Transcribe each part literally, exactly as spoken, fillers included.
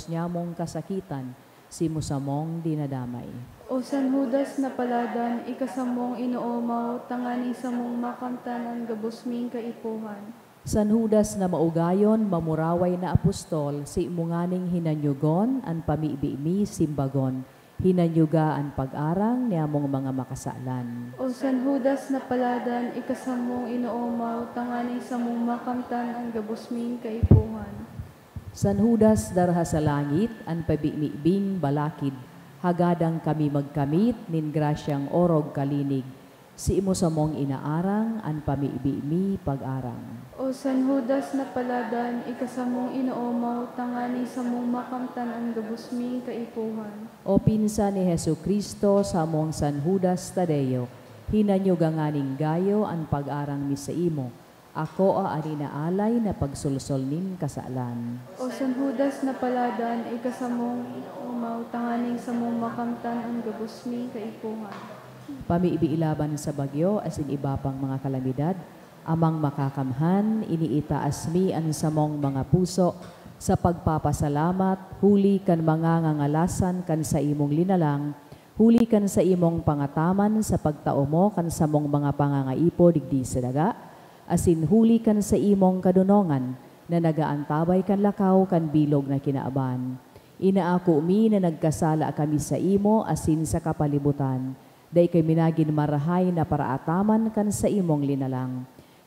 nyamong kasakitan, simo samong dinadamay. O San Judas na paladan, ika samong inoomaw, tanganing samong makamtan an gabos ming kaipuhan. San Judas na maugayon, mamuraway na apostol, simo nganing hinanyogon an pamibi mi simbagon, hinanyoga an pag-arang niamong mga makasalan. O San Judas na paladan, ika samong inoomaw, tanganing samong makamtan an gabos ming kaipuhan. San Judas, darha sa langit an pabinibing balakid, hagadang kami magkamit nin grasyang orog kalinig, simo samong inaarang an pamibi mi pag-arang. O San Judas na paladan, ika samong inoomaw, tanganing samong makamtan an gabos ming kaipuhan. O pinsan ni Jesu-Cristo, samong San Judas Tadeo, hinanyoga nganing gayo an pag-arang mi saimo, akoa an inaalay na pagsolsol nin kasalan. O San Judas na paladan, ika samong inoomaw, tanganing samong makamtan an gabos ming kaipuhan. Pamibi ilaban sa bagyo asin iba pang mga kalamidad, Amang Makakamhan, iniitaas mi an samong mga puso sa pagpapasalamat huli kan mga ngangalasan kan saimong linalang, huli kan saimong pangataman sa pagtao mo kan samong mga pangangaipo digdi sa daga, asin huli kan saimong kadonongan na nag-aantabay kan lakaw kan bilog na kinaban. Inaako mi na nagkasala kami saimo asin sa kapalibutan. Dai kami nagin marahay na paraataman kan saimong linalang.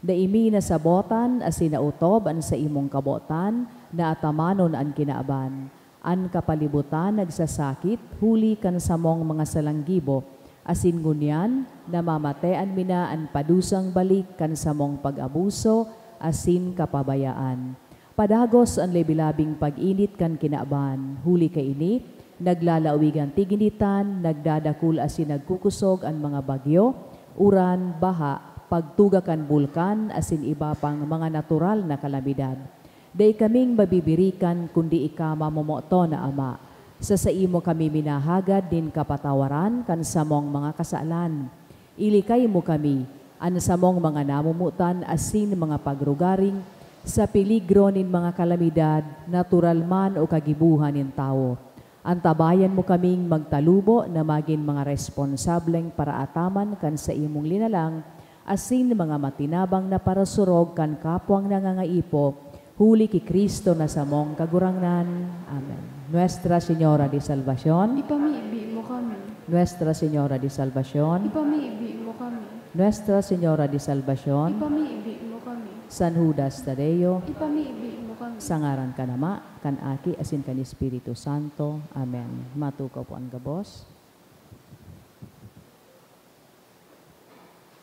Dai mi nasabotan asin naotob an saimong kabotan na atamanon an kinaban. An kapalibutan nagsasakit huli kan samong mga salanggibo, asin ngunyan namamatean mi na an padusang balik kan samong pag-abuso asin kapabayaan. Padagos an lebi-labing pag-init kan kinaban. Huli kaini, naglalawig an tiginitan, nagdadakul asin nagkukusog an mga bagyo, uran, baha, pagtuga kan bulkan, asin iba pang mga natural na kalamidad. Dai kaming mabibirikan kundi ika mamomoton na Ama. Sa saimo kami minahagad nin kapatawaran kan samong mga kasalan. Ilikay mo kami, an samong mga namomotan asin mga pagrugaring, sa peligro nin mga kalamidad, natural man o kagibohan nin tawo. Antabayan mo kaming magtalubo na magin mga responsableng paraataman kan saimong linalang, asin mga matinabang na parasurog kan kapwang nangangaipo, huli ki Cristo na samong Kagurangnan. Amen. Nuestra Señora de Salvacion. Ipamibi mo kami. Nuestra Señora de Salvacion. Ipamibi mo kami. Nuestra Señora de Salvacion. Ipamibi mo kami. San Judas Tadeo. Ipamibi mo kami. Sa ngaran kan Ama, kan Aki, asin kan Espiritu Santo. Amen. Matukaw po an gabos.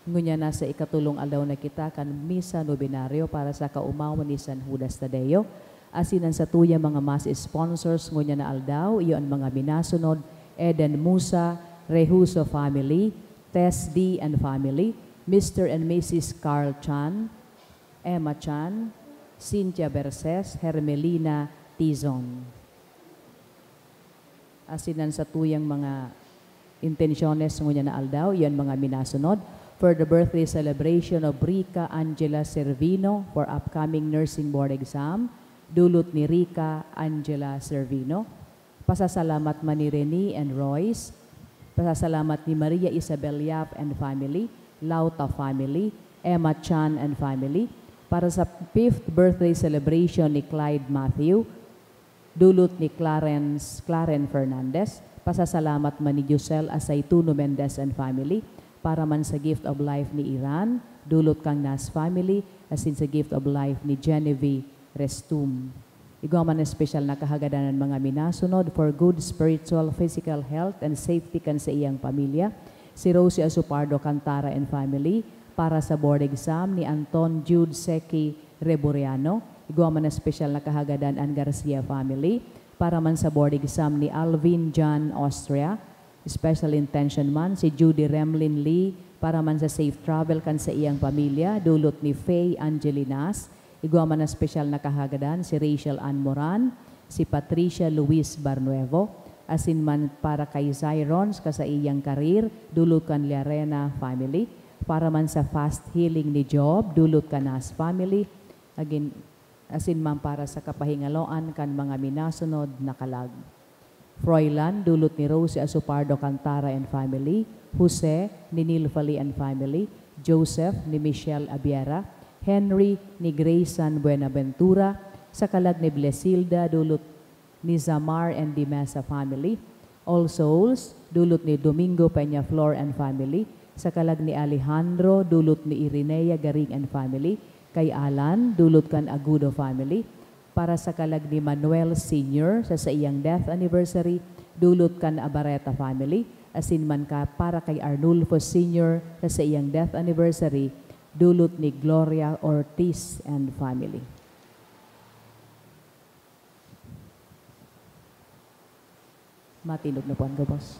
Ngunyan na sa ikatolong aldaw na kita kan Misa Nobenaryo para sa kaomawan ni San Judas Tadeo. Asin an satuyang mga Mass sponsors ngunyan na aldaw, iyo an mga minasunod: Eden Musa, Rehuso family, Tess D and family, Mister and Missus Carl Chan, Emma Chan, Cynthia Berses, Hermelina Tizon. Asin an satuyang mga intensyones ngunyan na aldaw, iyan mga minasunod. For the birthday celebration of Rica Angela Servino for upcoming nursing board exam, dulot ni Rica Angela Servino. Pasasalamat man ni Rene and Royce. Pasasalamat ni Maria Isabel Yap and family, Lauta family, Emma Chan and family, para sa fifth birthday celebration ni Clyde Matthew, dulot ni Clarence, Claren Fernandez. Pasasalamat man ni Giselle Asaytuno Mendez and family, para man sa gift of life ni Iran, dulot kan Nas family, asin sa gift of life ni Genevieve Restum. Igwa man espesyal na kahagadan an mga minasunod for good spiritual, physical health and safety kan saiyang pamilya, si Rosie Azupardo Cantara and family, para sa board exam ni Anton Jude Seki Reboriano. Igwa man espesyal na kahagadan an Garcia family, para man sa board exam ni Alvin John Austria. Special intention man si Judy Remlin Lee, para man sa safe travel kan saiyang pamilya, dulot ni Faye Angelinas. Igwa man na espesyal na kahagadan si Rachel Ann Moran, si Patricia Luis Barnuevo, asin man para kay Zyron sa saiyang karir, dulot kan Liarena family, para man sa fast healing ni Job, dulot kan Nas family, agin, asin man para sa kapahingaloan kan mga minasunod na kalag. Froilan, dulot ni Rosie Asopardo Cantara and family, Jose, ni Nilfali and family, Joseph, ni Michelle Abiera, Henry, ni Grayson Buenaventura, sa kalag ni Blesilda, dulot ni Zamar and Dimesa family, All Souls, dulot ni Domingo Peñaflor and family, sa kalag ni Alejandro, dulot ni Irinea Garing and family, kay Alan, dulot kan Agudo family, para sa kalag ni Manuel Senior sa saiyang death anniversary, dulot kan Abareta family, asin man ka para kay Arnulfo Senior sa saiyang death anniversary, dulot ni Gloria Ortiz and family. Matindog na po an gabos.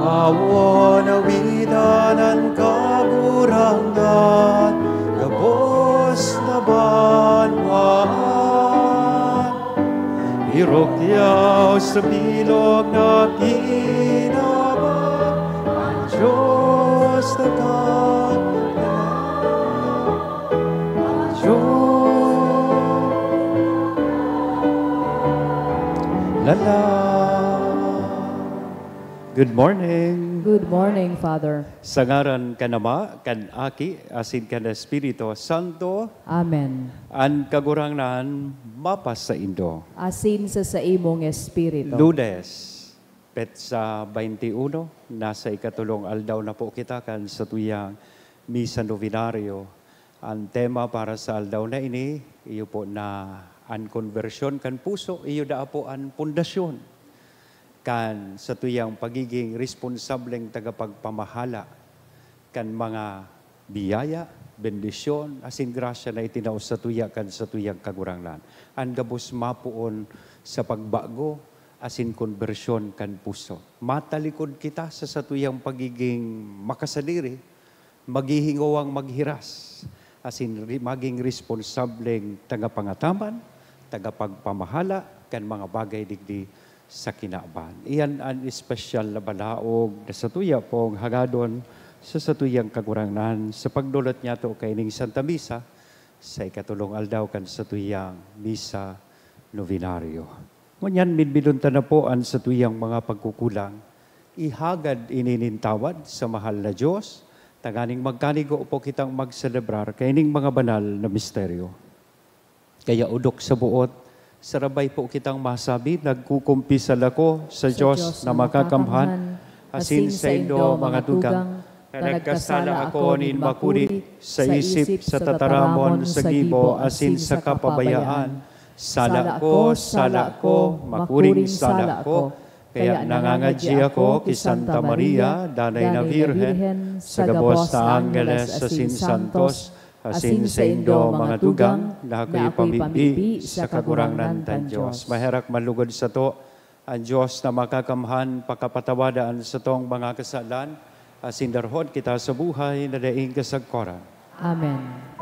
Awon awidan an Kagurangnan, gabos na banwaan. Irukyaw sa bilog na kinaban, an Diyos na Kagurangnan. Lala. Good morning. Good morning, Father. Sa ngaran kan Ama, kan Aki, asin kan Espiritu Santo. Amen. An Kagurangnan mapasaindo. Asin sa saimong espiritu. Lunes, petsa twenty-one, nasa ikatulong aldaw na po kita kan satuyang Misa Novenario. An tema para sa aldaw na ini, iyo po na an konbersyon kan puso, iyo daa po an pundasyon kan satuyang pagiging responsableng tagapagpamahala kan mga biyaya, bendisyon, asin grasya na itinao satuya kan satuyang Kagurangnan. An gabos mapoon sa pagbago asin konbersyon kan puso. Matalikod kita sa satuyang pagiging makasadiri, maghihingowang maghiras, asin ri-, maging responsableng tagapangataman, tagapagpamahala kan mga bagay digdi sa kinaban. Iyan an espesyal na balaog na satuya pong hagadon sa satuyang Kagurangnan sa pagdolot niyato kaining Santa Misa sa ikatulong aldaw kan satuyang Misa Novenario. Ngunyan, midbidon ta na po an satuyang mga pagkukulang. Ihagad ini nin tawad sa mahal na Diyos, tanganing magkanigo po kitang magselebrar kaining mga banal na misteryo. Kaya odok sa buot, sarabay po kitang masabi, nagkukumpisal ako sa Sa Diyos Diyos na na makakamhan, makakamhan, asin asin saindo, saindo, mga mga tugang, tugang, na na nagkasala nagkasala ako ako nin nin makuri makuri sa sa isip, isip, sa sa tataramon, tataramon, sa sa gibo, gibo, asin asin sa sa kapabayaan. kapabayaan. Sala ko, sala ko, makuring sala ko. Kaya nangangadyi ako ki Santa Maria, Danay na Birhen, sa gabos na angheles asin santos, asin saindo, mga tugang, na ako'y pamibi sa Kagurangnan kan Diyos. Maherak manlugod sato, an Diyos na makakamhan pakapatawada an satong mga kasalan, asin darhon kita sa buhay na daing kasagkoran. Amen.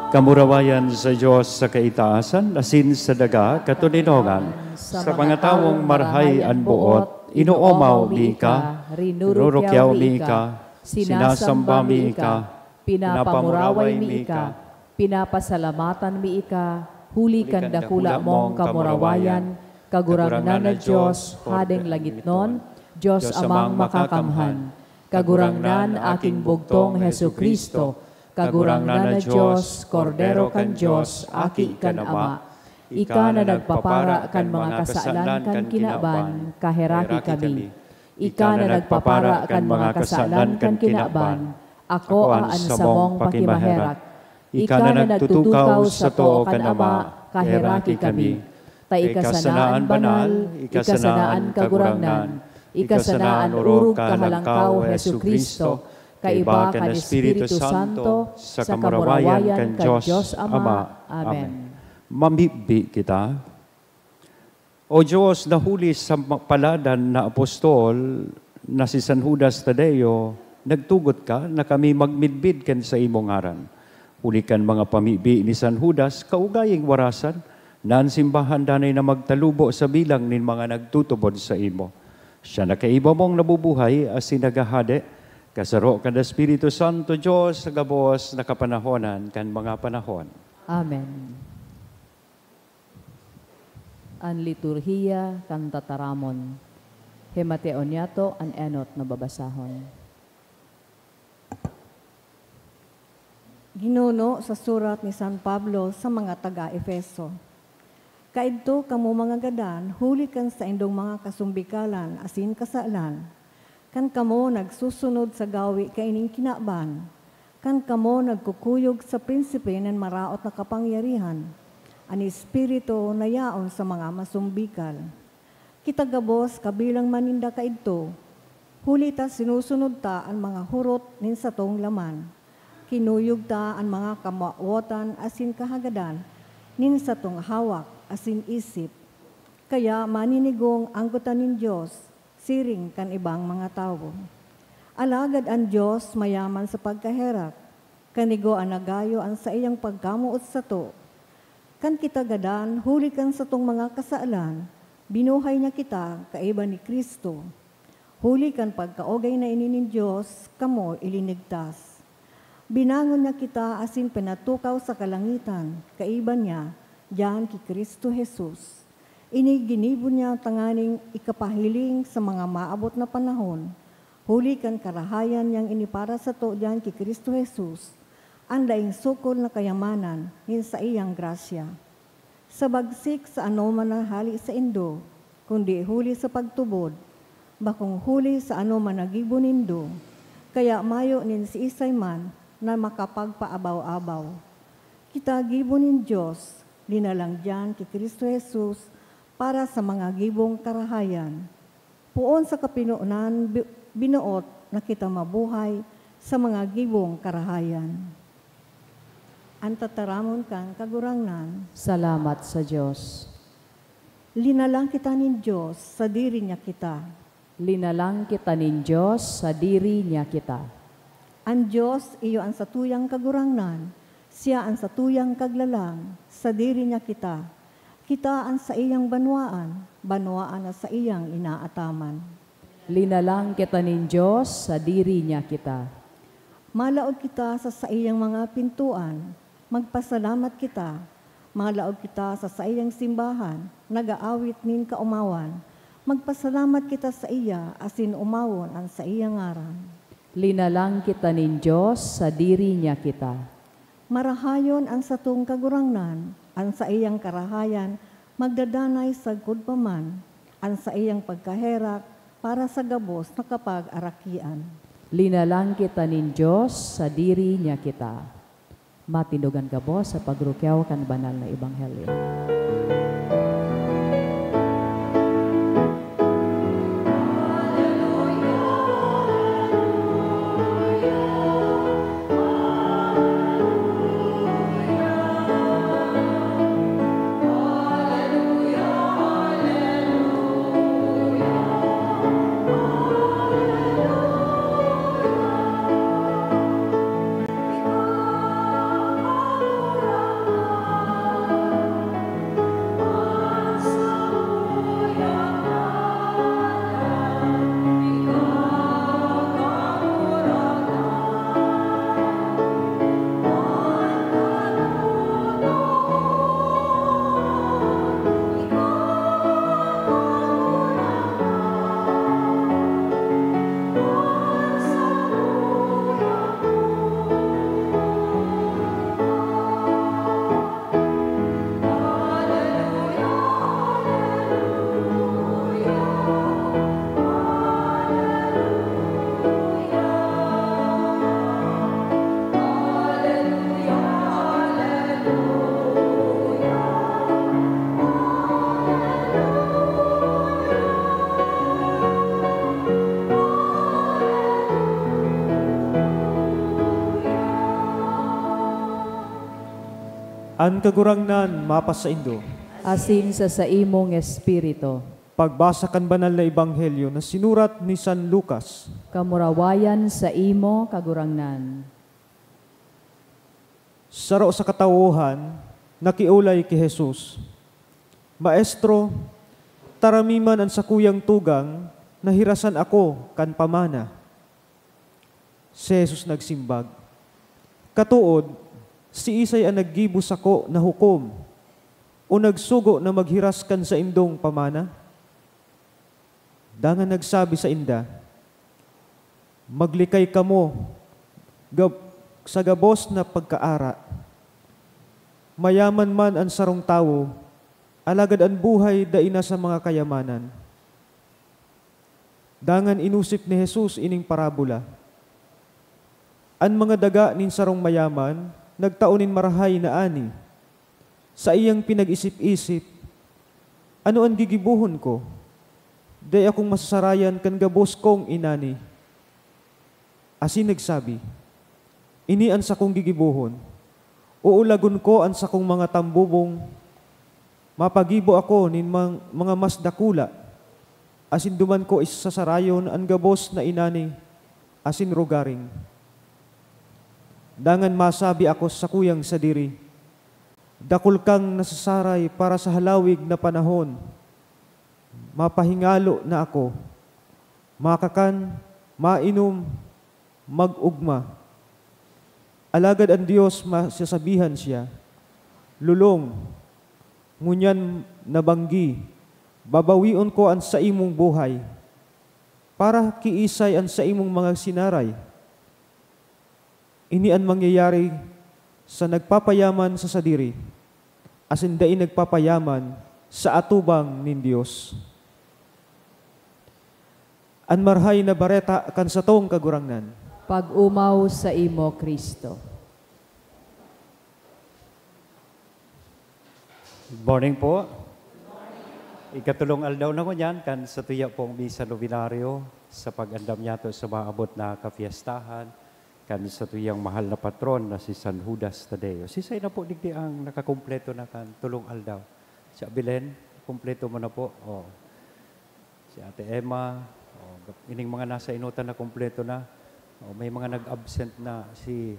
Kamurawayan sa Dios sa kaitaasan, asin sa daga katoninongan. Sa mga tawong marahay an boot, inoomaw mi ika, rinurukyaw mi ika, sinasamba mi ika, pinapanguraway mi ika, pinapasalamatan mi ika, huli kan dakula mong kamurawayan, Kagurangnan na Dios, Hadeng langitnon, Dios Amang Makakamhan, Kagurangnan, Aking bugtong Jesu-Cristo, Kagurangnan na Dios, Kordero kan Dios, Aki kan Ama. Ika na nagpapara kan mga kasalan kan kinaban, kaheraki kami. Ika na nagpapara kan mga kasalan kan kinaban, akoa an samong pakimaherak. Ika na nagtutukaw sa too kan Ama, kaheraki kami. Ta ika sana an banal, ika sana an kagurangnan, ika sana an orog kahalangkaw, Jesu-Cristo, kaiba kan Espiritu Santo, sa kamurawayan kan Dios Ama. Amen. Mamibi kita. O Dios, na huli sa ma-, paladan na apostol na si San Judas Tadeo, nagtugot ka na kami magmidbid kan saimong ngaran. Huli kan mga pamibi ni San Judas, kaugaying warasan, na an simbahan danay na magtalubo sa bilang nin mga nagtutubod saimo. Siya na kaiba mong nabubuhay asin naghahade, kasaro kan Espiritu Santo, Dios, sa gabos na kapanahonan kan mga panahon. Amen. An liturhiya kan tataramon. Himateon niyato an enot na babasahon. Ginuno sa surat ni San Pablo sa mga taga-Efeso. Kaidto kamo, mga gadan, huli kan saindong mga kasumbikalan asin kasalan, kan kamo nagsusunod sa gawe kaining kinaban, kan kamo nagkukuyog sa prinsipe nin maraot na kapangyarihan, an espiritu na yaon sa mga masumbikal. Kita gabos kabilang man ninda kaidto, huli ta sinusunod ta an mga hurot nin satong laman. Kinuyog ta an mga kamawotan asin kahagadan nin satong hawak asin isip. Kaya maninigong anggotan nin Dios, siring kan ibang mga tawo. Alagad an Dios mayaman sa pagkaherak, kan igwa na gayo an saiyang pagkamoot sato. Kan kita gadan, huli kan satong mga kasalan, binuhay niya kita kaiba ni Cristo. Huli kan pagkaogay na ini nin Dios, kamo ilinigtas. Binangon niya kita asin pinatukaw sa kalangitan, kaiba niya, diyan ki Cristo Jesus. Ini ginibo niya tanganing ikapahiling sa mga maabot na panahon, huli kan karahayan niyang inipara sato diyan ki Cristo Jesus, an daing sukol na kayamanan nin saiyang grasya. Sa bagsik sa anoman na hale saindo, kundi huli sa pagtubod, bakong huli sa anoman na gibo nindo, kaya mayo nin siisay man na makapagpaabaw-abaw. Kita gibo nin Dios, linalang diyan ki Cristo Jesus para sa mga gibong karahayan. Poon sa kapinonan, bi-, binoot na kita mabuhay sa mga gibong karahayan. An tataramon kan Kagurangnan. Salamat sa Dios. Linalang kita nin Dios, sadiri niya kita. Linalang kita nin Dios, sadiri niya kita. An Dios iyo an satuyang Kagurangnan, siya an satuyang Kaglalang, sadiri niya kita. Kita an saiyang banwaan, banwaan na saiyang inaataman. Linalang kita nin Dios, sadiri niya kita. Malaog kita sa saiyang mga pintoan, magpasalamat kita. Malaog kita sa saiyang simbahan, nag-aawit nin kaomawan. Magpasalamat kita saiya asin omawon an saiyang ngaran. Linalang kita nin Dios, sadiri niya kita. Marahayon an satong Kagurangnan, an saiyang karahayan magdadanay sagkod pa man, an saiyang pagkaherak para sa gabos na kapag-arakian. Linalang kita nin Dios, sadiri niya kita. Matindog an gabos sa pagrukyaw kan banal na ebanghelyo. An Kagurangnan mapasaindo. Asin sa saimong espiritu. Pagbasa kan Banal na Ebanghelyo na sinurat ni San Lucas. Kamurawayan saimo, Kagurangnan. Saro sa katawohan nakiolay ki Jesus, "Maestro, tarami man an sakuyang tugang na hirasan ako kan pamana." Si Jesus nagsimbag, "Katood, siisay an naggibo sako na hukom o nagsugo na maghiras kan saindong pamana?" Dangan nagsabi sainda, "Maglikay kamo gab-, sa gabos na pagkaara. Mayaman man an sarong tawo, alagad an buhay dai na sa mga kayamanan." Dangan inosip ni Jesus ining parabola, "An mga daga nin sarong mayaman nagtao nin marahay na ani. Saiyang pinag-isip-isip, 'Ano an gigibohon ko? Dai akong masasarayan kan gabos kong inani.' Asin nagsabi, 'Ini an sakong gigibohon: uulagon ko an sakong mga tambubong, mapagibo ako nin mang-, mga mas dakula, asin duman ko isasarayon an gabos na inani asin rogaring. Dangan masabi ako sa sakuyang sadiri, "Dakul kang nasasaray para sa halawig na panahon. Mapahingalo na ako. Makakan, mainom, mag-ogma." Alagad an Dios, masasabihan siya, "Lolong, ngunyan na banggi, babawion ko an saimong buhay. Para kiisay an saimong mga sinaray?" Ini an mangyayari sa nagpapayaman sa sadiri, asin dai nagpapayaman sa atubang nin Dios. An Marahay na Bareta kan satong Kagurangnan. Pag-omaw saimo, Cristo. Good morning po. Ikatulong aldaw na ngunyan kan satuya pong misa novenario sa pag-andam niyato sa maabot na kapiyastahan kan satuyang mahal na patron na si San Judas Tadeo. Sisay na po digdi ang nakakumpleto na kan tulong aldaw? Si Belen, kumpleto mo na po. Oh. Si Ate Emma, oh, ining mga nasa enotan na kumpleto na. Oh, may mga nag-absent na, si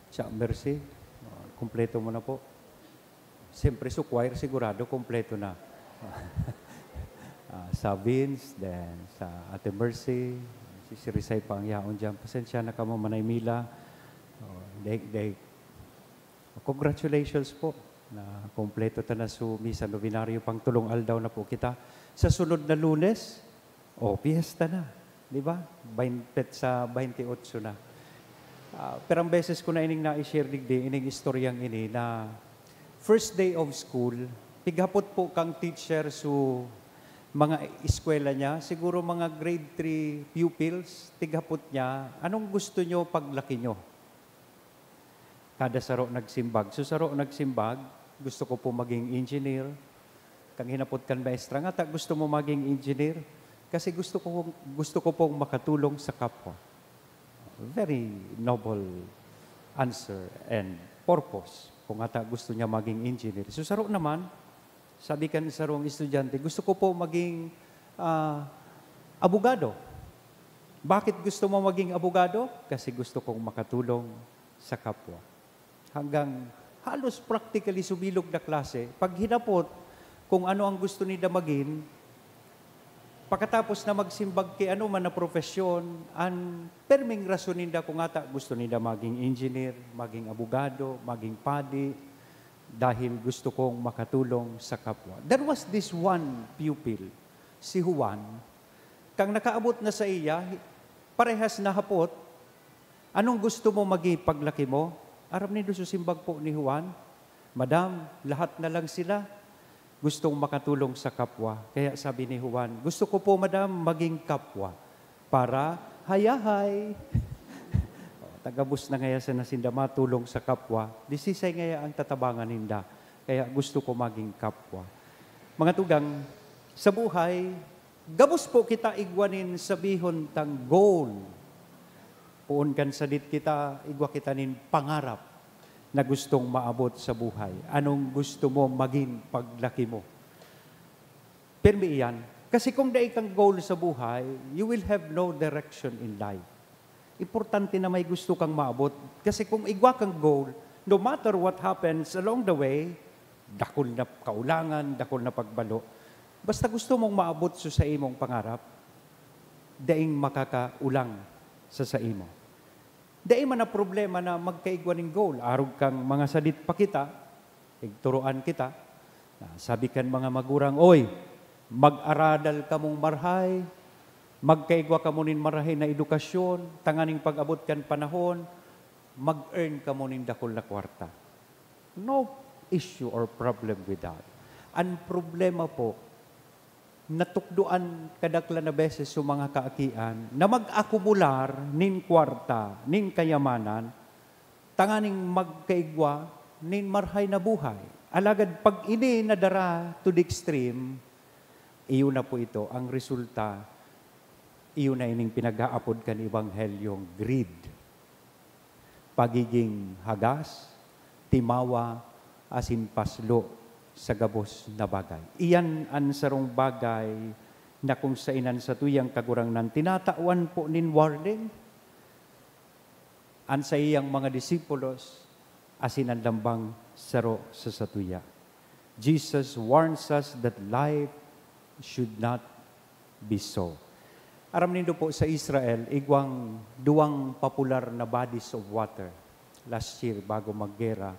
Cha Mercy, oh, kumpleto mo na po. Siyempre, sa choir, sigurado, kumpleto na. Ah, sa Vince, then sa Ate Mercy, si Sirisay pa ang yaon dyan. Pasensya na kamo, Manay Mila. Oh, dahil, dahil, congratulations po na kompleto ta na su misa novenario, pang tulong aldaw na po kita. Sa sunod na Lunes, oh, piyesta na, di ba? Bain-, petsa twenty-eight na. Ah, pirang beses ko na ining na-share digdi, ining istoryang ini na first day of school, pighapot po kang teacher su mga eskwela niya, siguro mga grade three pupils, tighapot niya, "Anong gusto niyo paglaki niyo?" Kada saro nagsimbag. So, saro nagsimbag, "Gusto ko po maging engineer." Kang hinapot kan maestra, "Ngata gusto mo maging engineer?" "Kasi gusto ko, gusto ko pong makatulong sa kapwa." Very noble answer and purpose kung ngata gusto niya maging engineer. So, saro naman, sabi kan sarong estudyante, "Gusto ko po maging, ah, abogado." "Bakit gusto mo maging abogado?" "Kasi gusto kong makatulong sa kapwa." Hanggang halos practically subilog na klase, pag hinapot kung ano ang gusto nila magin, pakatapos na magsimbag ki ano man na propesyon, an perming rason ninda kung ata gusto ninda maging engineer, maging abogado, maging padi, dahil gusto kong makatulong sa kapwa. There was this one pupil, si Juan, kang nakaabot na sa iya, parehas na hapot, "Anong gusto mo maging paglaki mo?" Aram nindo su simbag po ni Juan, "Madam, lahat na lang sila gustong makatulong sa kapwa." Kaya sabi ni Juan, "Gusto ko po, madam, maging kapwa para hayahay." O, tagabos na ngaya sana sinda matulong sa kapwa, di sisay ngaya ang tatabangan ninda. Kaya gusto ko maging kapwa. Mga tugang, sa buhay, gabos po kita igwa nin sabihon tang goal. Poon kan sadit kita, igwa kita nin pangarap. na gustong maabot sa buhay? Anong gusto mo magin paglaki mo? Pirmi iyan. Kasi kung dai kang goal sa buhay, you will have no direction in life. Importante na may gusto kang maabot. Kasi kung igwa kang goal, no matter what happens along the way, dakul na kaulangan, dakul na pagbalo. Basta gusto mong maabot sa saimong pangarap, daing makakaulang sa saimo. Dai man na problema na magkaigwa nin goal. Arog kang mga sadit pa kita, igturoan kita. Na sabi kan mga magurang, "Oy, mag-aradal kamong marhay, magkaigwa kamo nin marahay na edukasyon, tanganing pag-abot kan panahon, mag-earn kamo nin dakul na kwarta." No issue or problem with that. Ang problema po, natukdoan kadaklan na beses sa mga kaakian na mag-akumular nin kwarta, nin kayamanan, tanganing magkaigwa nin marhay na buhay. Alagad pag ini nadara to the extreme, iyo na po ito, ang resulta, iyo na ining pinag-aapod kan Ebanghelyong greed, pagiging hagas, timawa, asin paslo sa gabos na bagay. Iyan an sarong bagay na kung sainan satuyang Kagurangnan tinatawan po nin warning an saiyang mga disipulos asin an lambang saro sa satuya. Jesus warns us that life should not be so. Aram nindo po, sa Israel, igwang duwang popular na bodies of water. Last year, bago maggera,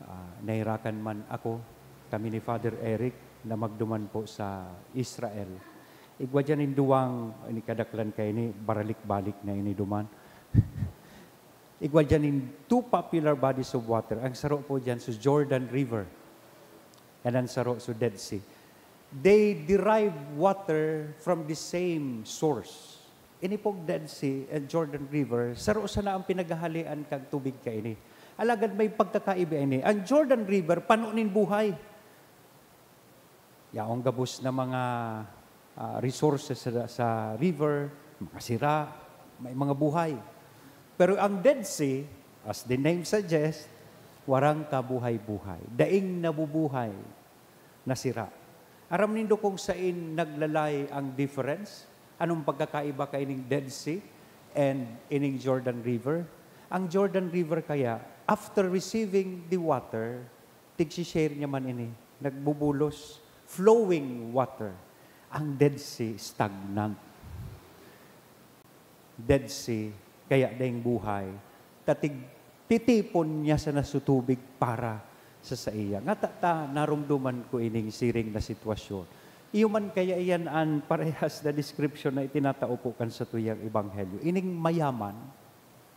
ah, nahirakan man ako, kami ni Father Eric, na magduman po sa Israel. Igwa diyan in duwang, ini kadaklan kaini, baralik-balik na ini duman. Igwa diyan in two popular bodies of water. Ang saro po diyan sa Jordan River. And ang saro sa Dead Sea. They derive water from the same source. Ini pong Dead Sea and Jordan River, saro sana ang pinaghahalian kan tubig kaini. Alagad may pagkakaiba ini. Ang Jordan River, pano nin buhay. Yaong gabos na mga, ah, resources sa, sa river, mga sira, may mga buhay. Pero ang Dead Sea, as the name suggests, warang kabuhay-buhay. Daing nabubuhay na sira. Aram nindo kung sain naglalay ang difference? Anong pagkakaiba kaining Dead Sea and ining Jordan River? Ang Jordan River kaya, after receiving the water, tigsi-share niya man ini, nagbubulos, flowing water. Ang Dead Sea, stagnant. Dead Sea, kaya daing buhay. Tatig-, titipon niya sana sa tubig para sa saiya. Ngata ta, narumduman ko ining siring na sitwasyon. Iyo man kaya iyan an parehas na description na itinatao po kan satuyang ebanghelyo. Ining mayaman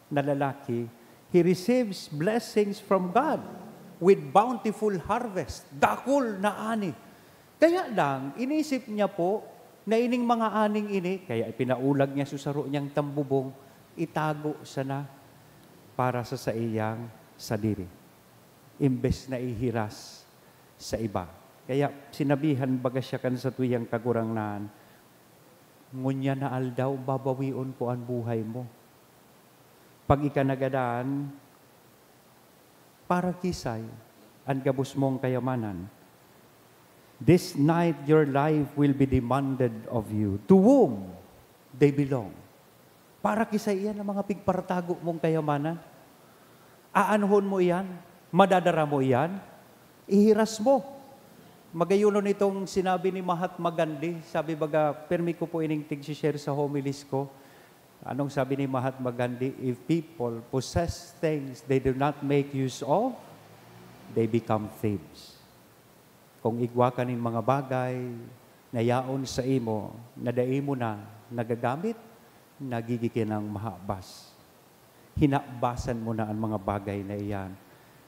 na lalaki, he receives blessings from God with bountiful harvest, dakul na ani. Kaya lang, inisip niya po na ining mga aning ini, kaya ipinaulag niya sa saro niyang tambubong, itago sana para sa saiyang sadiri, imbes na ihiras sa iba. Kaya sinabihan baga siya kan satuyang Kagurangnan, "Ngunyan na aldaw, babawion ko an buhay mo." Pag ika nagadan, para kisay an gabos mong kayamanan. This night your life will be demanded of you. To whom they belong? Para kisay iyan ang mga pigparatago mong kayamanan. Aanhon mo iyan? Madadara mo iyan? Ihiras mo. Magayonon itong sinabi ni Mahatma Gandhi. Sabi baga, permi ko po ining tig-share sa homilies ko. Anong sabi ni Mahatma Gandhi? "If people possess things they do not make use of, they become thieves." Kung igwa ka nin mga bagay na yaon sa imo na dai mo na nagagamit, nagigiki nang mahabas. Hinabasan mo na an mga bagay na iyan.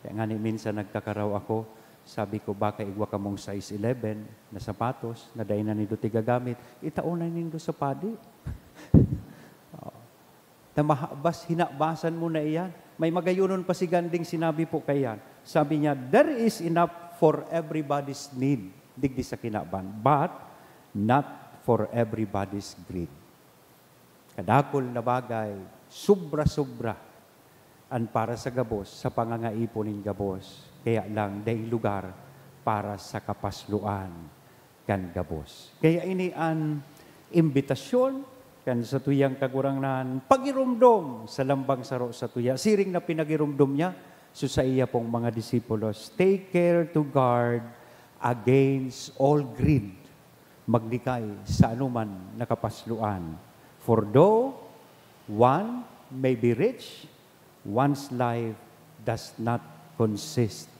Kaya nga ni minsan nagkakaraw ako, sabi ko, "Baka igwa kamong size eleven na sapatos na dai na nindo tigagamit, itao na nindo sa padi." Oo. Na mahabas, hinabasan mo na iyan. May magayonon pa si Ganding sinabi po kaiyan. Sabi niya, "There is enough for everybody's need, digdi sa kinaban, but not for everybody's greed." Kadakul na bagay, sobra-sobra an para sa gabos, sa pangangaipo nin gabos, kaya lang daing lugar para sa kapasloan kan gabos. Kaya ini an imbitasyon kan satuyang Kagurangnan, pagiromdom sa lambang saro satuya. Siring na pinagiromdom niya sa saiya pong mga disipulos, "Take care to guard against all greed." Maglikay sa anuman na kapasloan. For though one may be rich, one's life does not consist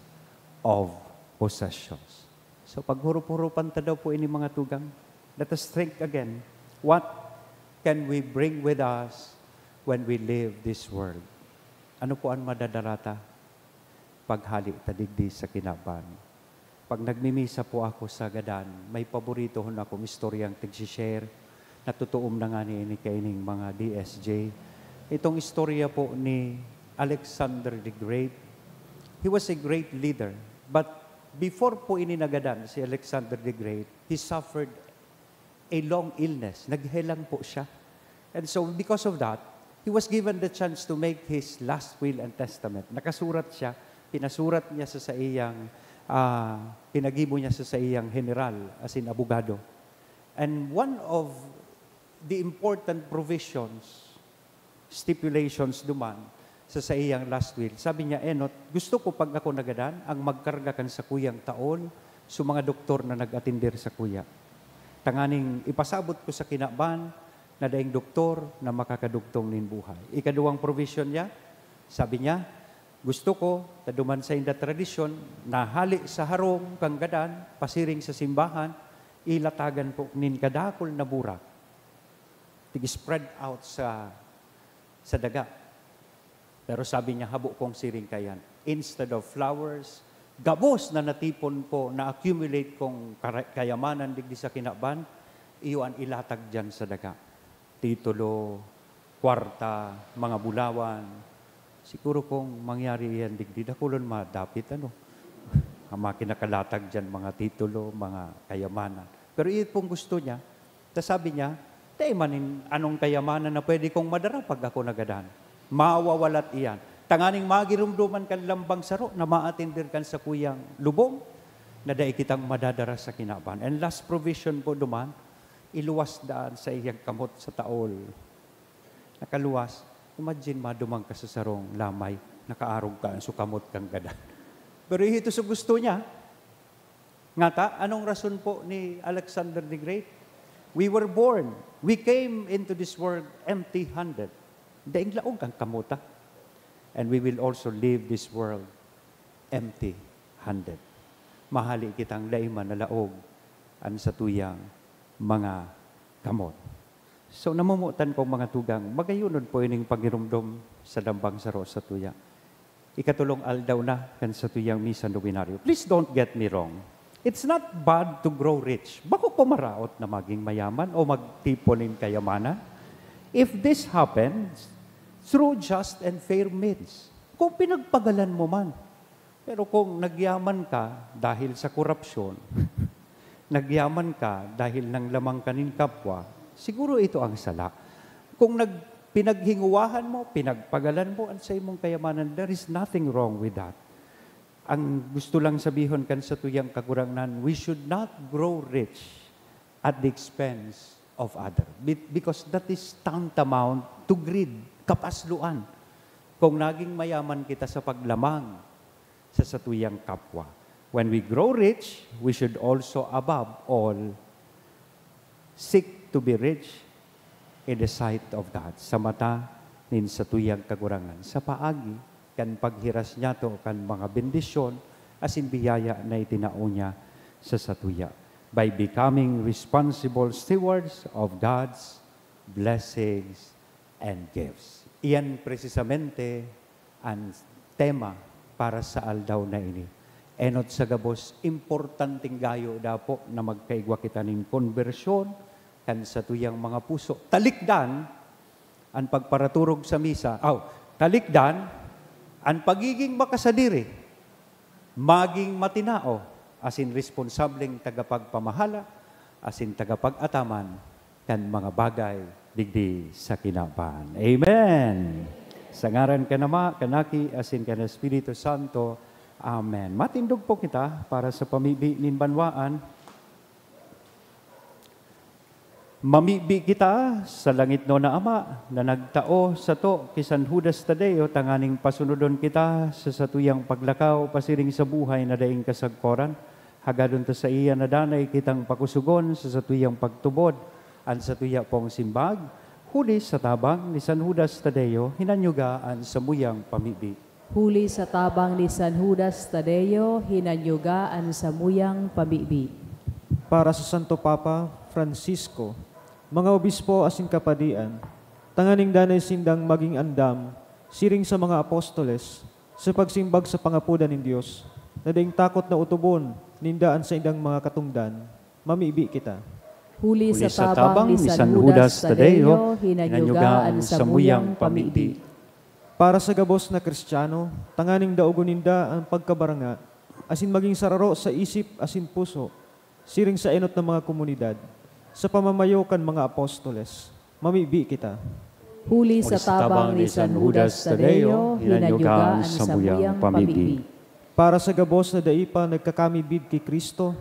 of possessions. So, paghurup-hurupan ta daw po ini, mga tugang. Let us think again. What can we bring with us when we leave this world? Ano po an madadara ta paghali ta digdi sa kinaban? Pag nagmimisa po ako sa gadan, may paboritohon akong istoryang tigsi-share. Natutuom na ngani ini kaining mga D S J. Itong istorya po ni Alexander the Great. He was a great leader. But before po ini nagadan, si Alexander the Great, he suffered a long illness. Naghelang po siya. And so, because of that, he was given the chance to make his last will and testament. Nakasurat siya, pinasurat niya sa saiyang, ah, pinagibo niya sa saiyang general, as in abogado. And one of the important provisions, stipulations duman sa saiyang last will, sabi niya, "Enot, gusto ko pag ako nagadan, ang magkarga kan sakuyang taol sa mga doktor na nag-atender sakuya. Tanganing ipasabot ko sa kinaban na daing doktor na makakadugtong nin buhay." Ikaduwang provision niya, sabi niya, "Gusto ko, ta duman sainda tradisyon, na hali sa harong kan gadan, pasiring sa simbahan, ilatagan po nin kadakul na burak, tig-spread out sa, sa daga." Pero sabi niya, "Habo kong siring kaiyan. Instead of flowers, gabos na natipon ko, na-accumulate kong kara-, kayamanan digdi sa kinaban, iyo an ilatag diyan sa daga. Titulo, kwarta, mga bulawan. Siguro kung mangyari iyan digdi, dakulon madapit, ano? Ang mga kinakalatag diyan, mga titulo, mga kayamanan." Pero iyon pong gusto niya. Ta sabi niya, "Dai man nin anong kayamanan na pwede kong madara pag ako nagadan. Mawawalat iyan. Tanganing magiromdoman kan lambang saro na maatender kan sakuyang lubong na dai kitang madadara sa kinaban." And last provision po duman, iluwas daan sa iyang kamot sa taol. Nakaluwas, imagine, maduman ka sa sarong lamay, nakaarog ka, an sukamot kang gadan. Pero ito sa gusto niya. Ngata, anong rason po ni Alexander the Great? We were born, we came into this world empty-handed. Daing laog ang kamota. And we will also leave this world empty-handed. Mahali kitang dai man nalaog an satuyang mga kamot. So, namomotan kong mga tugang, magayonon po ining pagiromdom sa lambang saro satuya. Ikatulong aldaw na kan satuyang misa novenario. Please don't get me wrong. It's not bad to grow rich. Bako po maraot na maging mayaman o magtipon nin kayamanan. If this happens through just and fair means, kung pinagpagalan mo man. Pero kung nagyaman ka dahil sa korupsyon, nagyaman ka dahil nanglamang ka nin kapwa, siguro ito ang sala. Kung nag-, pinaghinguwahan mo, pinagpagalan mo an saimong kayamanan, there is nothing wrong with that. Ang gusto lang sabihon kan satuyang Kagurangnan, we should not grow rich at the expense of other. Be-, because that is tantamount to greed, kapasloan. Kung naging mayaman kita sa paglamang sa satuyang kapwa. When we grow rich, we should also, above all, seek to be rich in the sight of God, sa mata nin satuyang Kagurangnan, sa paagi kan paghiras niyato kan mga bendisyon asin biyaya na itinao niya sa satuya, by becoming responsible stewards of God's blessings and gifts. Iyan presisamente an tema para sa aldaw na ini. Enot sa gabos, importanteng gayo dapo na magkaigwa kita nin konbersyon kan satuyang mga puso. Talikdan an pagparaturog sa misa. Aw, talikdan an pagiging makasadiri, maging matinao, asin responsableng tagapagpamahala, asin tagapag-ataman kan mga bagay digdi sa kinaban. Amen! Sa ngaran kan Ama, kan Aki, asin kan Espiritu Santo. Amen. Matindog po kita para sa pamibi nin banwaan. Mamibi kita sa langitnon na Ama na nagtao sato ki San Judas Tadeo tanganing pasunodon kita sa satuyang paglakaw pasiring sa buhay na daing kasagkoran. Hagadon ta saiya na danay kitang pakusugon sa satuyang pagtubod an satuya pong simbag, huli sa tabang ni San Judas Tadeo, hinanyuga an samuyang pamibi. Huli sa tabang ni San Judas Tadeo, hinanyuga an samuyang pamibi. Para sa Santo Papa Francisco, mga obispo asin kapadian, tanganing danay sindang magin andam, siring sa mga apostoles, sa pagsimbag sa pangapodan nin Dios, na daing takot na otobon ninda an saindang mga katongdan, mamibi kita. Huli sa tabang ni San Judas Tadeo, hinanyuga an samuyang pamibi. Para sa gabos na Kristiyano, tanganing daogon ninda an pagkabaranga asin magin sararo sa isip asin puso, siring sa enot na mga komunidad, sa pamamayo kan mga apostoles, mamibi kita. Huli sa tabang ni San Judas Tadeo, hinanyuga an samuyang pamibi. Para sa gabos na dai pa nagkakamibid ki Cristo,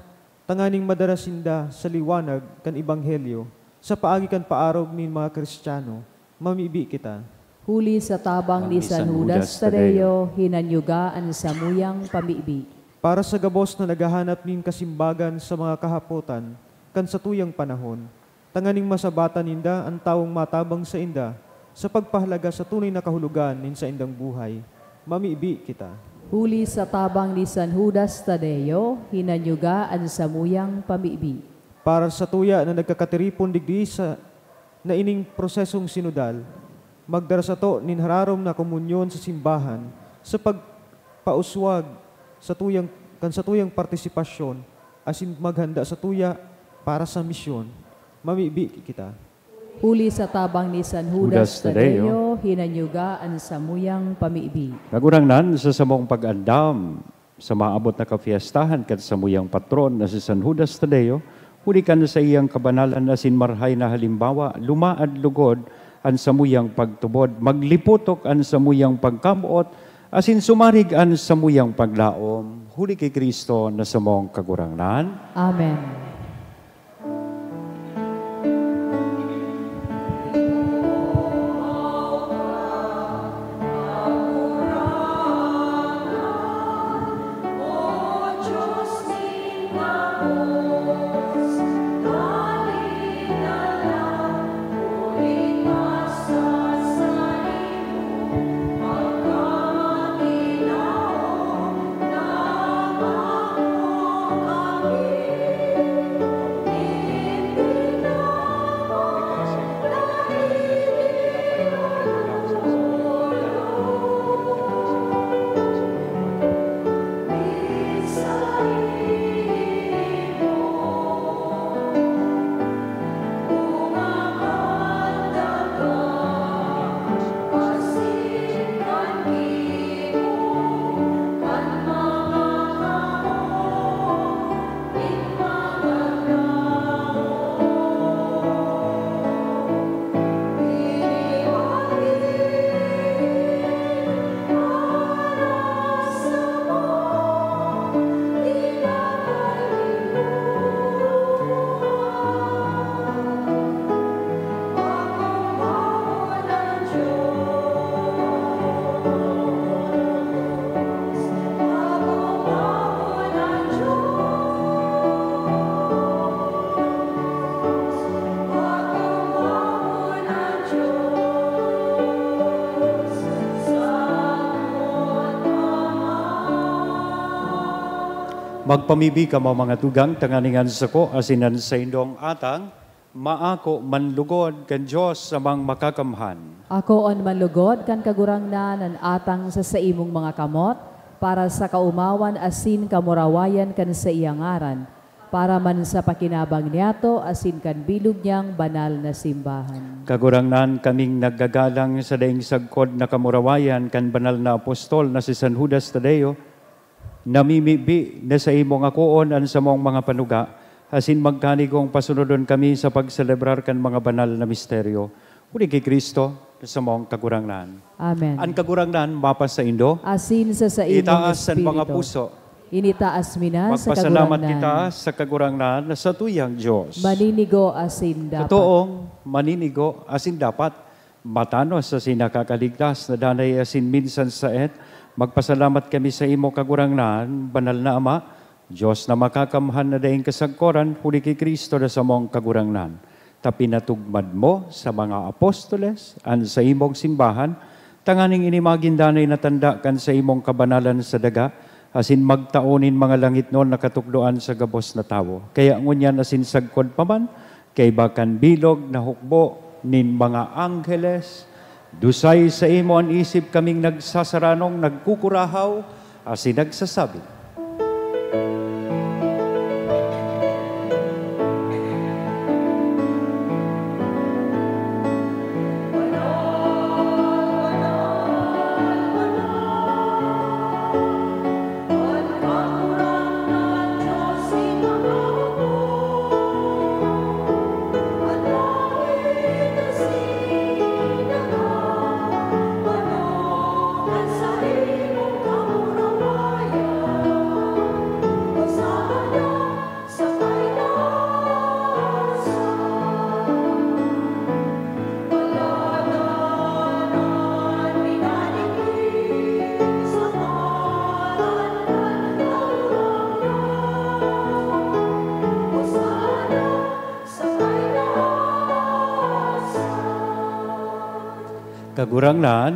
tanganing madara sinda sa liwanag kan ebanghelyo sa paagi kan paarog nin mga Kristiyano, mamibi kita. Huli sa tabang ni San Judas Tadeo, hinanyuga an samuyang pamibi. Para sa gabos na naghahanap nin kasimbagan sa mga kahapotan kan satuyang panahon, tanganing masabatan ninda an tawong matabang sainda sa pagpahalaga sa tunay na kahulogan nin saindang buhay, mamibi kita. Huli sa tabang ni San Judas Tadeo, hinanyuga an samuyang pamibi. Para sa tuya na nagkakatiripon digdi sa na ining prosesong sinodal, magdara sato nin hararom na komunyon sa simbahan sa pagpauswag sa tuyang, kan satuyang partisipasyon asin maghanda sa tuya para sa misyon, mamibi kita. Huli sa tabang ni San Judas Tadeo, hinanyuga an samuyang pamibi. Kagurangnan, sa samong pag-andam sa maabot na kafiestahan kan samuyang patron na si San Judas Tadeo, huli kan saiyang kabanalan asin marhay na halimbawa, lumaad lugod an samuyang pagtubod, maglipotok an samuyang pagkamoot, asin sumarig an samuyang paglaom, huli ki Cristo na samong Kagurangnan. Amen. Magpamibi kamo, mga tugang, tanganing an sako asin an saindong atang maako manlugod kan Dios Amang Makakamhan. Akoon manlugod kan Kagurangnan an atang sa saimong mga kamot, para sa kaomawan asin kamurawayan kan saiyang ngaran, para man sa pakinabang niyato asin kan bilog niyang banal na simbahan. Kagurangnan, kaming naggagalang sa daing sagkod na kamurawayan kan banal na apostol na si San Judas Tadeo, namimibi na saimong akoon an samong mga panuga, asin magkanigong pasunodon kami sa pagselebrar kan mga banal na misteryo. Huli ki Cristo, sa mong Kagurangnan. Amen. An Kagurangnan mapasaindo. Asin sa saimong Itaas an mga espiritu. Puso. Initaas mi na sa Magpasalamat Kagurangnan. Kita sa Kagurangnan na satuyang Dios. Maninigo asin dapat. Totoong maninigo asin dapat. Matanos asin nakakaligtas na danay asin minsan saet. Magpasalamat kami sa imo, Kagurangnan, banal na Ama, Dios na makakamhan na daing kasagkoran, huli ki Cristo na samong Kagurangnan, ta pinatugmad mo sa mga apostoles an saimong simbahan, tanganing ini magin danay na tanda kan saimong kabanalan sa daga, asin magtao nin mga langitnon na katukdoan sa gabos na tawo. Kaya ngunyan asin sagkod pa man, kaiba kan bilog na hukbo nin mga angheles, dusay saimo an isip kaming nagsasaranong nagkukurahaw asin nagsasabi, Kagurangnan,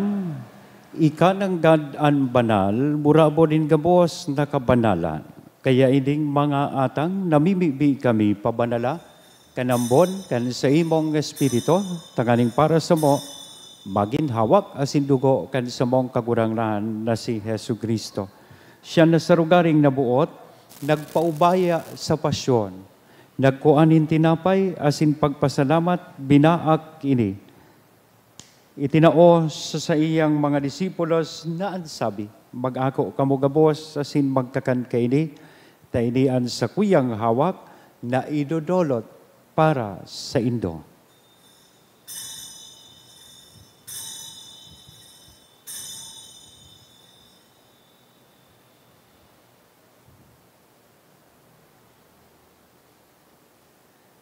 ika nanggad an banal, murabo nin gabos na kabanalan. Kaya ining mga atang namimibi kami pabanala kan ambon kan saimong Espiritu, tanganing para samo magin hawak asin dugo kan samong Kagurangnan na si Jesu-Cristo. Siya na sa rogaring naboot, nagpaubaya sa pasyon, nagkua nin tinapay asin pagpasalamat, binaak ini, itinao sa saiyang mga disipulos na an sabi, "Mag-ako kamo gabos asin magkakan kaini, ta ini an sakuyang hawak na idodolot para saindo."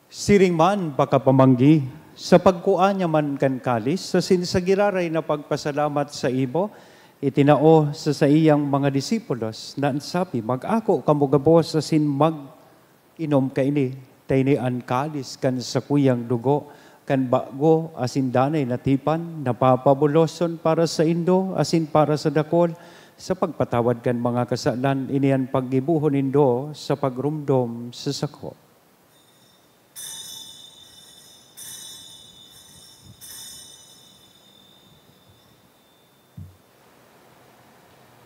Siring man pakapamanggi, sa pagkua niya man kan kalis, asin sa giraray na pagpasalamat sa imo, itinao sa saiyang mga disipulos, na an sabi, "Mag-ako kamo gabos asin mag-inom kaini, ta ini an kalis kan sakuyang dugo kan bago asin danay na tipan, na papabuloson para saindo asin para sa dakul, sa pagpatawad kan mga kasalan. Ini an paggibohon nindo sa pagromdom sa sako."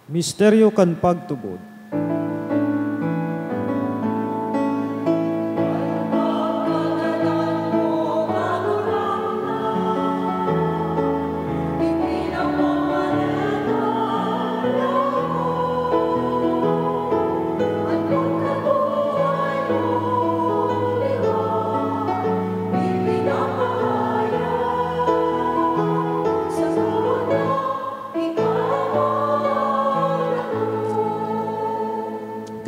Misteryo kan pagtubod.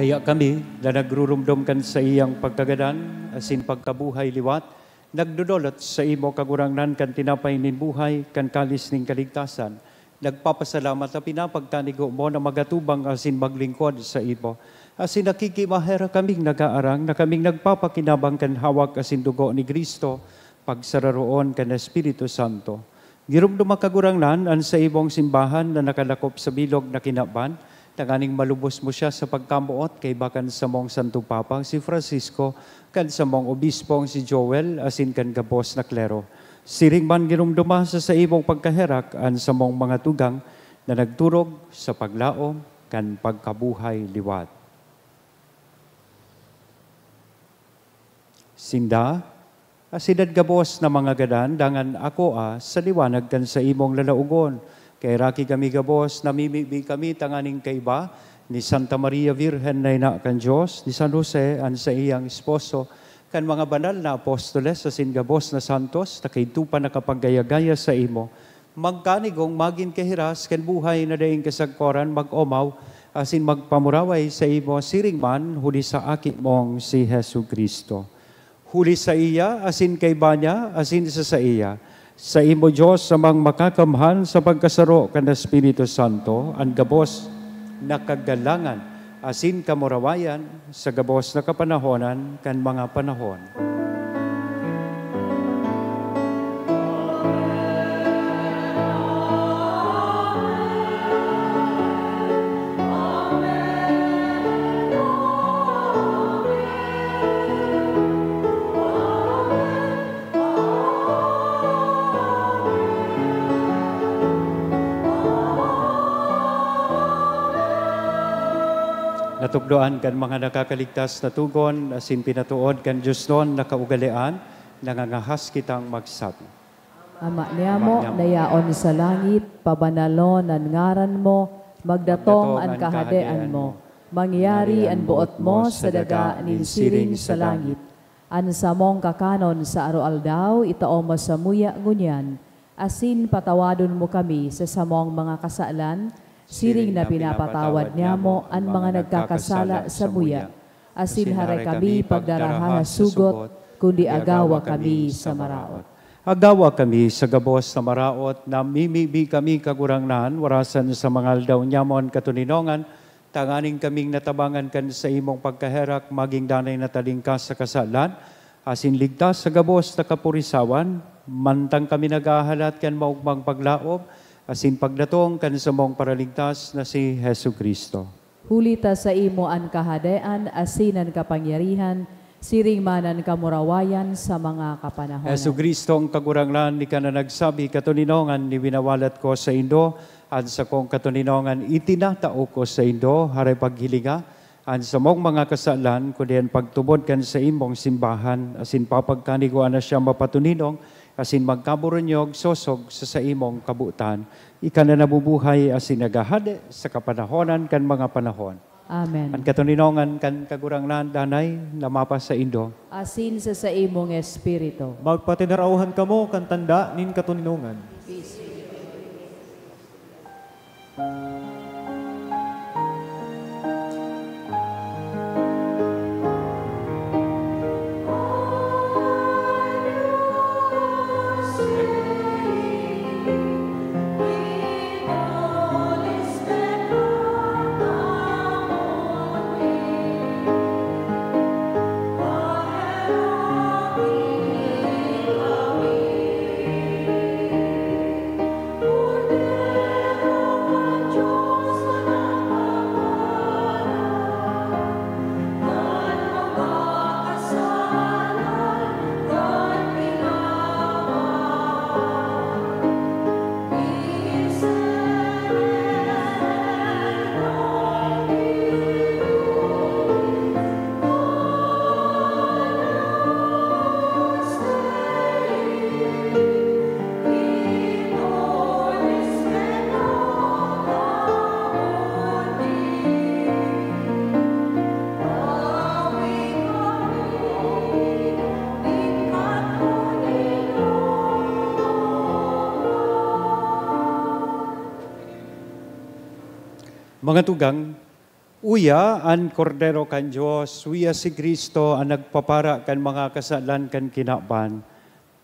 Kaya kami, na nagruromdom kan saiyang pagkagadan asin pagkabuhay liwat, nagdodolot saimo, Kagurangnan, kan tinapay nin buhay, kan kalis nin kaligtasan, nagpapasalamat ta pinapagkanigo mo na magatubang asin maglingkod saimo. Asin nakikimaherak kaming nag-aarang na kaming nagpapakinabang kan hawak asin dugo ni Cristo, pagsararoon kan Espiritu Santo. Giromdoma, Kagurangnan, an saimong simbahan na nakalakop sa bilog na kinaban, tanganing malubos mo siya sa pagkamoot kaiba kan samong Santo Papa, si Francisco, kan samong Obispong si Joel, asin kan gabos na klero. Siring man giromdoma sa saimong pagkaherak an samong mga tugang na nagturog sa paglaom kan pagkabuhay liwat. Sinda, asin an gabos na mga gadan, dangan akoa sa liwanag kan saimong lalaogon. Kaheraki kami gabos, namimibi kami tanganing kaiba ni Santa Maria Virgen na ina kan Dios, ni San Jose an saiyang esposo, kan mga banal na apostoles asin gabos na santos na kaidto pa nakapaggaya-gaya saimo. Magkanigong magin kahiras kan buhay na daing kasagkoran, mag-omaw asin magpamuraway saimo siring man huli sa Aki mong si Jesu-Cristo. Huli saiya, asin kaiba niya, asin sa saiya, saimo, Dios, Amang Makakamhan, sa pagkasaro kan Espiritu Santo, an gabos na kagalangan asin kamurawayan sa gabos na kapanahonan kan mga panahon. Natukdoan kan mga nakakaligtas na togon asin pinatood kan diosnon na kaugalean, nangangahas kitang magsabi. Ama niamo na yaon sa langit, pabanalon an ngaran mo, magdatong an kahadean mo, mangyari an boot mo sa daga nin siring sa langit. An samong kakanon sa aroaldaw, itao mo samuya ngunyan, asin patawadon mo kami sa samong mga kasalan, siring na pinapatawad niamo an mga nagkakasala samuya. Asin hare kami pagdaraha sa sugot, kundi agawa kami sa maraot. Agawa kami sa gabos na maraot, namimibi kami, Kagurangnan, warasan sa mga aldaw nyamon katoninongan, tanganing kaming natabangan kan saimong pagkaherak, maging danay na talingkas sa kasalan, asin ligtas sa gabos na kapurisawan, mantang kami naghahalat kan maogmang paglaom asin pagdatong kan samong Paraligtas na si Jesu-Cristo. Huli ta saimo an kahadean asin an kapangyarihan, siring man an kamurawayan sa mga kapanahonan. Jesu-Cristo, ang Kagurangnan, ika na nagsabi, "Katoninongan, winawalat ko saindo an sakong katoninongan, itinatao ko saindo." Hare paghilinga an samong mga kasalan, kundi an pagtubod kan saimong simbahan, asin papagkanigwaan na siya mapatoninong asin magkaburunyog sosog sa saimong kabotan. Ika na nabubuhay asin naghahade sa kapanahonan kan mga panahon. Amen. An katoninongan kan Kagurangnan danay na mapasaindo. Asin sa saimong espiritu. Magpatinaraohan kamo kan tanda nin katoninongan. Mga tugang, uya an Kordero kan Dios, uya si Cristo an nagpapara kan mga kasalan kan kinaban.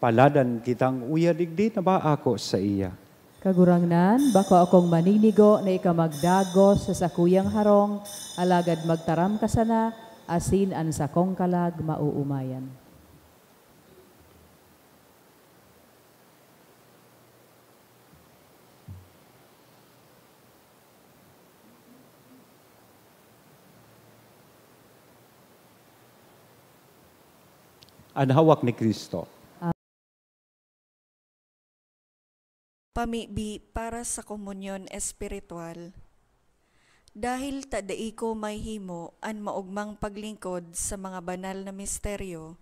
Paladan kitang uya digdi na maako saiya. Kagurangnan, bako akong maninigo na ika magdagos sa sakuyang harong, alagad magtaram ka sana, asin an sakong kalag maoomayan. An hawak ni Cristo. Pamibi para sa komunyon espiritual. Dahil ta dai ko mahimo an maogmang paglingkod sa mga banal na misteryo,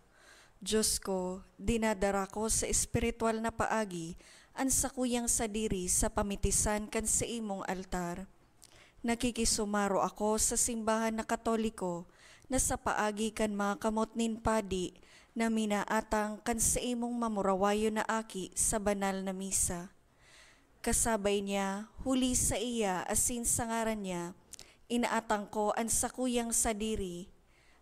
Diyos ko, dinadara ko sa espiritual na paagi an sakuyang sadiri sa pamitisan kan saimong altar. Nakikisumaro ako sa simbahan na Katoliko na sa paagi kan mga kamot nin padi na minaatang kan saimong mamurawayon na aki sa banal na misa. Kasabay niya, huli saiya asin sa ngaran niya, inaatang ko an sakuyang sadiri.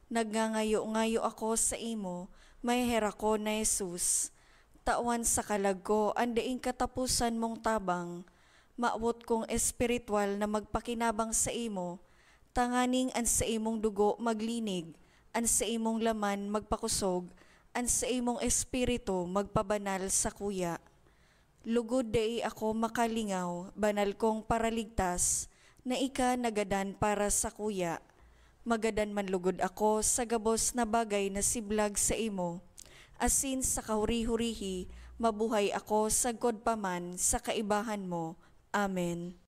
Nagngangayo-ngayo ako saimo, Maheherakon na Jesus. Tawan sa kalag ko an daing kataposan mong tabang. Mawot kong espiritwal na magpakinabang saimo, tanganing an saimong dugo maglinig, an saimong laman magpakosog, an saimong espiritu magpabanal sakuya. Lugod dai ako makalingaw, banal kong Paraligtas, na ika nagadan para sakuya. Magadan man lugod ako sa gabos na bagay na siblag saimo, asin sa kahuri-hurihi mabuhay ako sagkod pa man sa kaibahan mo. Amen.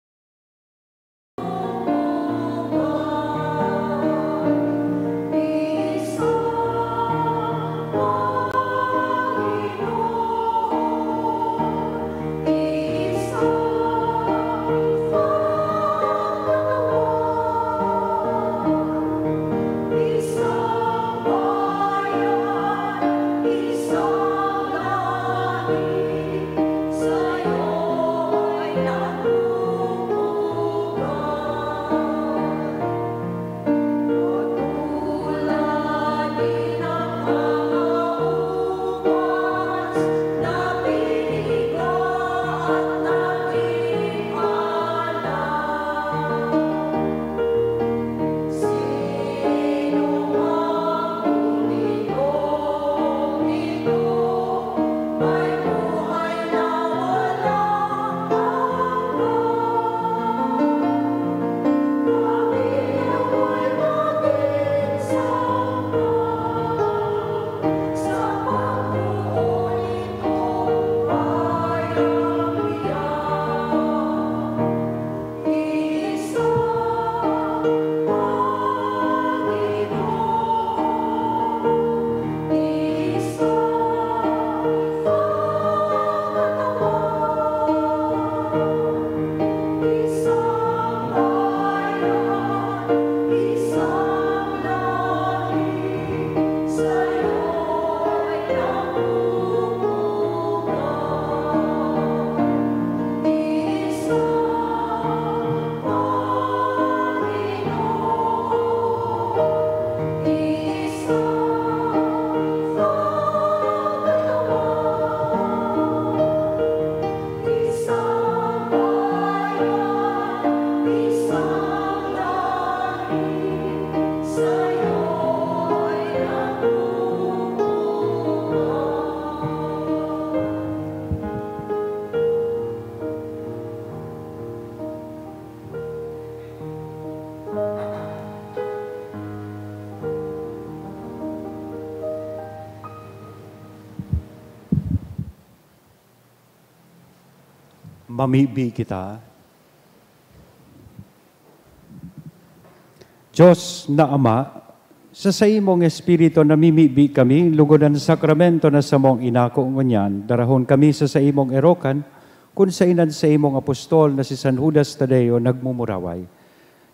Mamibi kita. Dios na Ama, sa saimong Espiritu namimibi kami, lugod an sakramento na samong inako ngunyan, darahon kami sa saimong erokan, kun saen an saimong apostol na si San Judas Tadeo nagmumuraway.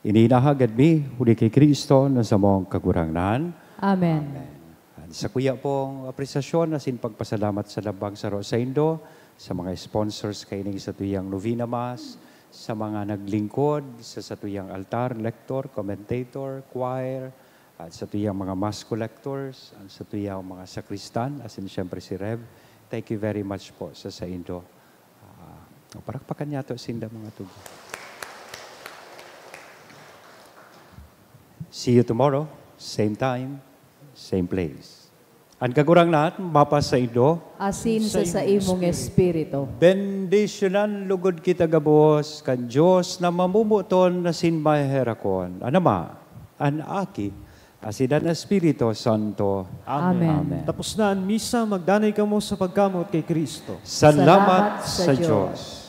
Ini inahagad mi, huli ki Cristo na samong Kagurangnan. Amen. Amen. An sakuya pong apresasyon asin pagpasalamat sa lambang saro saindo, sa mga sponsors kaining satuyang novena mass, sa mga naglingkod sa satuyang altar, lector, commentator, choir, at satuyang mga mass collectors, ang satuyang mga sakristan, asin siyempre si Rev. Thank you very much po sa saindo. Ah, parakpakan niyato sinda, mga tugang. See you tomorrow, same time, same place. An Kagurangnan mapasaindo. Asin sa saimong espiritu. Bendisyonan lugod kita gabos kan Dios na mamomoton asin maheherakon, an Ama, an Aki, asin an Espiritu Santo. Amen. Amen. Tapos na an misa, magdanay kamo sa pagkamoot ki Cristo. Salamat sa Dios.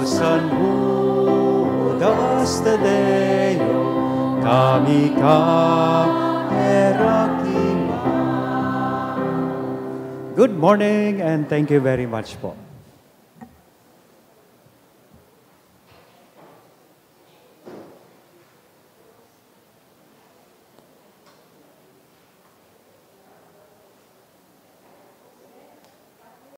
San Judas Tadeo, kami ka, Herakima. Good morning and thank you very much po.